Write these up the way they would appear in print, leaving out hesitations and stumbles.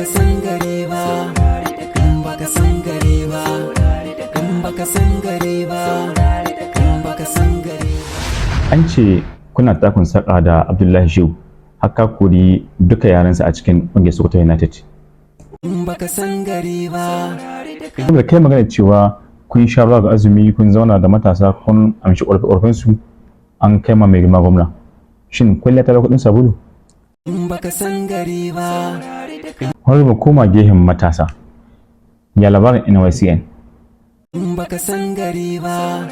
Baka san gari ba, in baka san gari ba, in baka san gari ba, in baka san gari ba. An ce kuna takun saƙa da Abdullahi Shehu, har ka kori duka yaransa a cikin ƙungiyar Sokoto United. In baka san gari ba. Saboda kai magana cewa kun sha ruwa ga azumi, kun zauna da matasa, kun amshi ƙorafe-ƙorafensu, an kai ma mai girma gwamna. Shin kwalliya ta biya kuɗin sabulu? In baka san gari ba. Honorable, koma gehen matasa. Ya labarin NYCN? In baka san gari ba.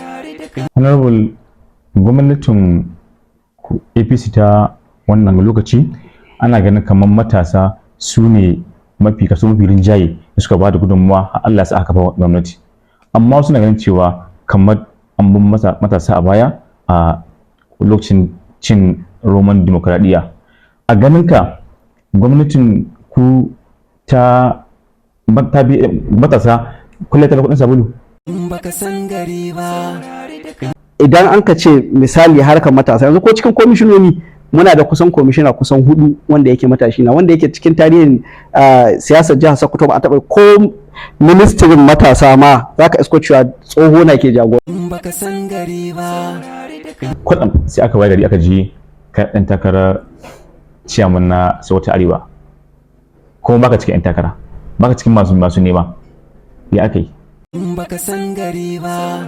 Honorable, gwamnatin APC ta wannan lokaci ana ganin kamar matasa su ne mafi kaso mafi rinjaye da suka ba da gudunmawa har Allah ya sa aka kafa gwamnati. Amma suna ganin cewa kamar an bin matasa a baya a lokacin cin roman dimokuraɗiyya. A ganin ka, gwamnatin ku ta bi matasa, kwalliya ta biya kuɗin sabulu? In baka san gari ba. Idan an ka ce misali harkar matasa, yanzu ko cikin komishinoni muna da kusan komishina kusan hudu wanda yake matashi na, wanda yake cikin tarihin siyasar jihar Sokoto ba a taɓa ko ministirin matasa ma za ka isko cewa tsoho na ke jagora. In baka san gari ba. Kwatsam sai aka waye gari aka ji kai ɗan takarar ciyaman na Sokoto Arewa, kuma baka cikin 'yan takara, baka cikin masu nema. Ya aka yi? In baka san gari ba.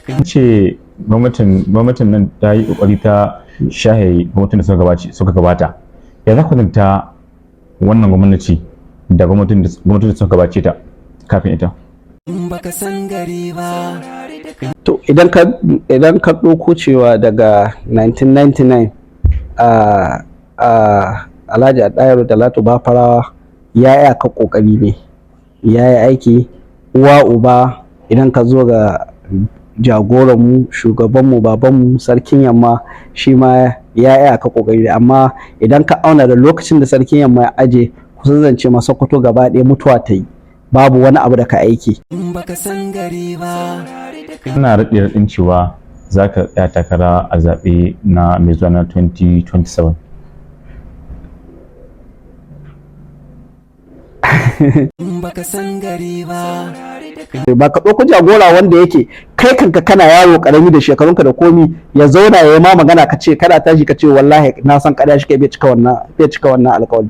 An ce gwamnatin nan ta yi kokari ta shahe gwamnatin da suka gabata. Ya za ku kwatanta wannan gwamnati da gwamnatin da suka gabace ta kafin ita? In baka san gari ba. To, idan ka ɗauko cewa daga 1999 a Alhaji Attahiru Dalhatu Bafarawa ya yi aka kokari ne, ya yi aiki. Uwa uba, idan ka zo ga jagoranmu, shugabanmu, babanmu, Sarkin Yamma, shi ma ya yi aka kokari. Amma idan ka auna da lokacin da Sarkin Yamma ya aje, kusan zance ma Sokoto gaba ɗaya mutuwa ta yi, babu wani abu da ka aiki. In baka san gari ba. Ina raɗe raɗin cewa za ka tsaya takara a zaɓe na mai zuwa na 2027. In baka san gari ba. Ba ka ɗauko jagora wanda yake kai kanka kana yaro karami da shekarunka da komi, ya zauna ya yi ma magana, ka ce kana tashi ka ce wallahi na san ƙarya shi kai, bai cika wannan alƙawari.